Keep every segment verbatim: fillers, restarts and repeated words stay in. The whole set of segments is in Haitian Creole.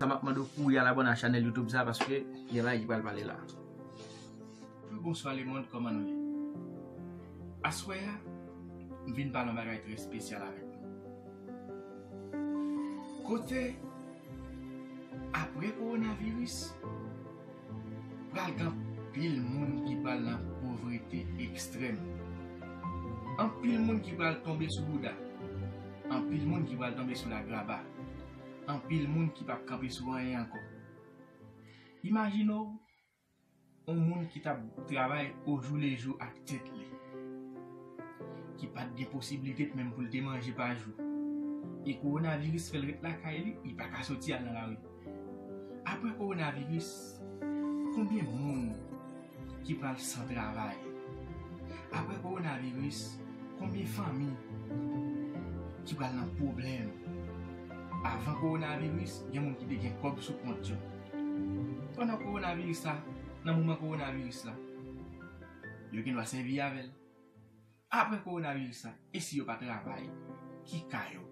Sa m ap mande w kouri al abòne a chanèl YouTube sa, paske gen bagay ki pral pale la. Wi, bonswa lemonn, kòman nou ye? Aswè a, m vin pale yon bagay trè espesyal avèk nou. Kote, apre kowonaviris, pral gen anpil moun ki pral nan povrete ekstrèm. Anpil moun ki pral tonbe sou bouda. Anpil moun ki pral tonbe sou lagraba. Anpil moun ki p ap kanpe sou anyen ankò. Imajine w, yon moun ki t ap travay ojoulejou ak tèt li, ki pa t gen posiblite menm pou l te manje pa jou. E kowonaviris fè l ret lakay li, li pa ka soti al nan lari. Apre kowonaviris, konbyen moun ki pral san travay? Apre kowonaviris, konbyen fanmi ki pral nan pwoblèm? Avan kowonaviris, gen moun ki te gen kòb sou kont yo. Pandan kowonaviris la, nan moman kowonaviris la, yo gen dwa sèvi avè l. Apre kowonaviris la, e si yo pa travay? Ki ka yo?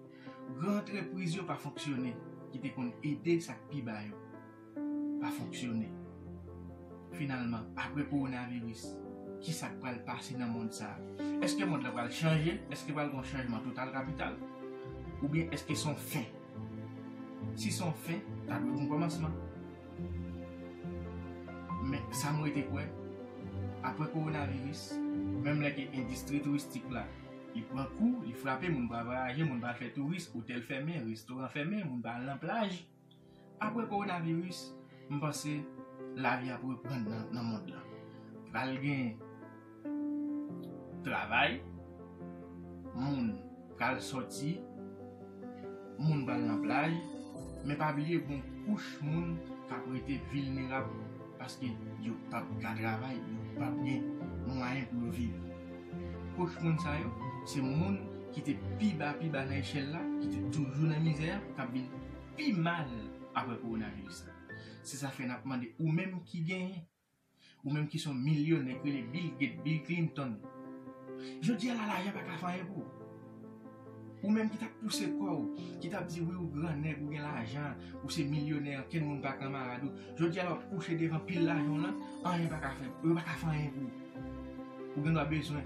Gran antrepriz yo pa fonksyone, ki te konn ede sa k pi ba yo, pa fonksyone. Finalman, apre kowonaviris, ki sa k pral pase nan mond sa a? Èske mond lan pral chanje? Èske pral gen yon chanjman total kapital? Oubyen èske se yon fen? Si se yon fen, ta dwe gen yon kòmansman. Men sa m rete kwè, apre kowonaviris, menm lè ke endistri touristik la, li pran kou, li frape, moun pa vwayaje, moun pa fè touris, otèl fèmen, restoran fèmen, moun pa al nan plaj. Apre kowonaviris, m panse lavi ap reprann nan, nan mond lan. Pral gen travay, moun pral sòti, moun pral nan plaj, men pa bliye gon kouch moun k ap rete vilnerab paske yo p ap ka travay, yo p ap gen mwayen pou yo viv. Kouch moun sa yo, se moun ki te pi ba, pi ba nan echèl la, ki te toujou nan mizè a, k ap vin pi mal apre kowonaviris la. Se sa fè n ap mande ou menm ki genyen, ou menm ki se yon milyonè k rele Bill Gates, Bill Clinton. Jodi a la, lajan pa ka fè anyen pou ou. Ou menm ki t ap pouse kò w, ki t ap di wi ou gran nèg, ou gen lajan, ou se milyonè, ankenn moun pa kanmarad ou. Jodi a la w ap kouche devan pil lajan w lan, anyen pa ka fè, yo pa ka fè anyen pou ou. Ou gen dwa bezwen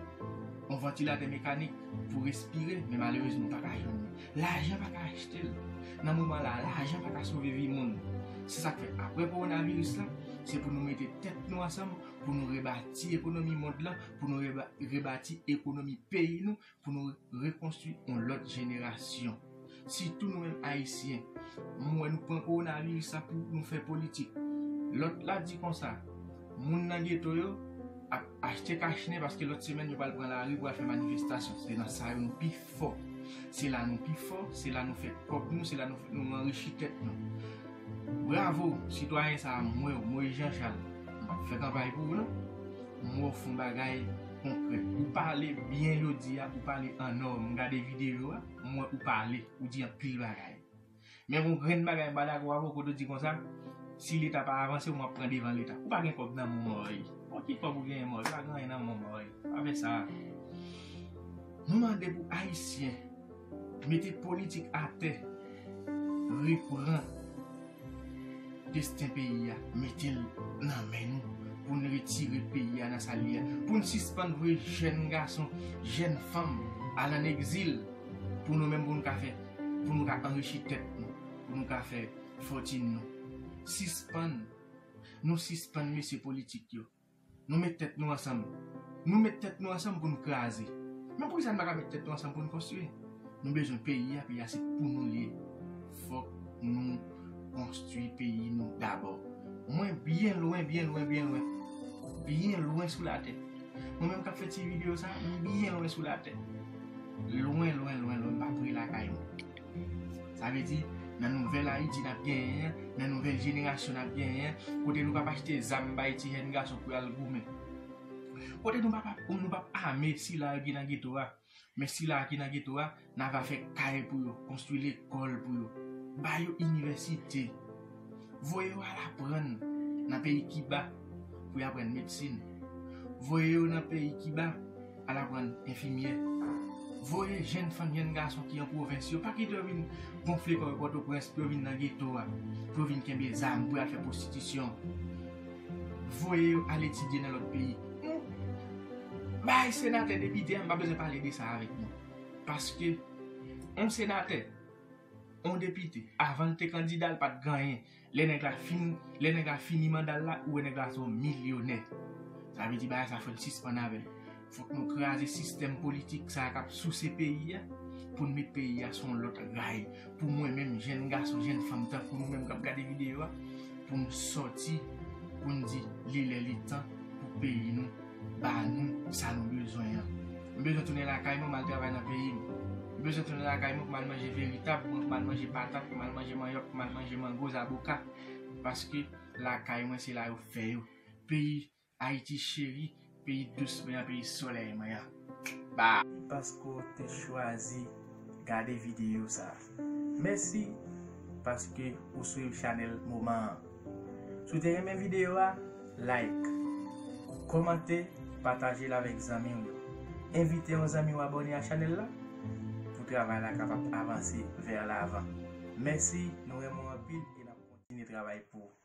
yon vantilatè mekanik pou respire, men malerezman ou pa ka jwenn li. Lajan pa ka achte l. Nan moman la, lajan pa ka sove vi moun. Se sa k fè, apre kowonaviris la, se pou nou mete tèt nou ansanm, pou nou rebati ekonomi mond lan, pou nou reba-, rebati ekonomi peyi nou, pou nou rekonstwi yon lòt jenerasyon. Sitou nou menm Ayisyen, m wè nou pran kowonaviris la pou nou fè politik. Lòt la di konsa, moun nan geto yo ap achte kachnen paske lòt semèn yo pral pran lari pou al fè manifestasyon. Se nan sa yo nou pi fò. Se la nou pi fò, se la nou fè kòb nou, se la nou, nou anrichi tèt nou. Bravo, sitwayen sa a, m wè w, Moyiz Jan Chal. M p ap fè kanpay pou ou non. M wè w fè yon bagay konkrè. Ou pale byen jodi a, ou pale an nò. M gade videyo a, m wè ou pale, ou di anpil bagay. Men gon grenn bagay m pa dakò avè w kote w di konsa, si Leta pa avanse, ou m ap pran devan Leta. Ou pa gen kòb nan men w, mòy. Bon, ki kòb ou genyen, mòy? Ou pa gen anyen nan men w, mòy. Pa fè sa. Nou mande pou Ayisyen mete politik atè, repran desten peyi a, mete l nan men nou pou n retire peyi a nan sa l ye a, pou n sispann voye jèn gason, jèn fanm al ann egzil, pou nou menm, pou nou ka fè, pou nou ka anrichi tèt nou, pou nou ka fè fòtin nou. Sispann, nou sispann mesye politik yo. Nou met tèt nou ansanm. Nou met tèt nou ansanm pou n kraze. Men poukisa n pa ka met tèt nou ansanm pou n konstwi? Nou bezwen peyi a, peyi a se pou nou l ye. Fòk nou konstwi peyi nou dabò. Mwen byen lwen, byen lwen, byen lwen. Byen lwen sou latè. Mwen menm k ap fè ti videyo sa, m byen lwen sou latè. Lwen, lwen, lwen, lwen, m pa pre lakay mwen. Sa vle di, nan nouvèl Ayiti n ap genyen an, nan nouvèl jenerasyon n ap genyen an, kote nou p ap achte zam bay ti jèn gason pou y al goumen. Kote nou p ap, nou p ap ame sila yo ki nan geto a. Men sila ki nan geto a, n a va fè kay pou yo, konstwi lekòl pou yo, ba yo inivèsite. Voye yo al aprann nan peyi Kiba pou y aprann medsin. Voye yo nan peyi Kiba al aprann enfimyè. Voye jèn fanm, jèn gason ki an pwovens yo, pa kite yo vin gonfle kò yo Pòtoprens pou yo vin nan geto a, pou yo vin kenbe zam, pou y al fè pwostitisyon. Voye yo al etidye nan lòt peyi. Nou bay senatè, depite a, m pa bezwen pale de sa avèk nou. Paske yon senatè, yon depite, avan l te kandida, l pa t gen anyen. Lè nèg la fin, lè nèg la fini manda l la, ou wè nèg la se yon milyonè. Sa vle di bagay sa fò n sispann avè l. Fòk nou kraze sistèm politik sa k ap souse peyi a, pou n met peyi a sou yon lòt ray. Pou mwen menm, jèn gason, jèn fanm tankou nou menm k ap gade videyo a, pou n sòti, pou n di li lè li tan pou peyi nou ba nou sa nou bezwen an. M bezwen tounen lakay mwen, m al travay nan peyi m. M bezwen tounen lakay mwen pou m al manje veritab, pou m al manje patat, pou m al manje manyòk, pou m al manje mango, zaboka. Paske lakay mwen se la yo fè yo. Peyi Ayiti cheri, peyi dous mwen an, peyi solèy mwen an. Ba! Paske w te chwazi gade videyo sa. Mèsi paske ou swiv chanèl moman an. Si w te renmen videyo a, like, kòmante, pataje l avèk zanmi w yo. Envite yon zanmi w abòne a chanèl la pou travay la kapab avanse vè lavan. Mèsi, nou renmen w anpil e n ap kontinye travay pou ou.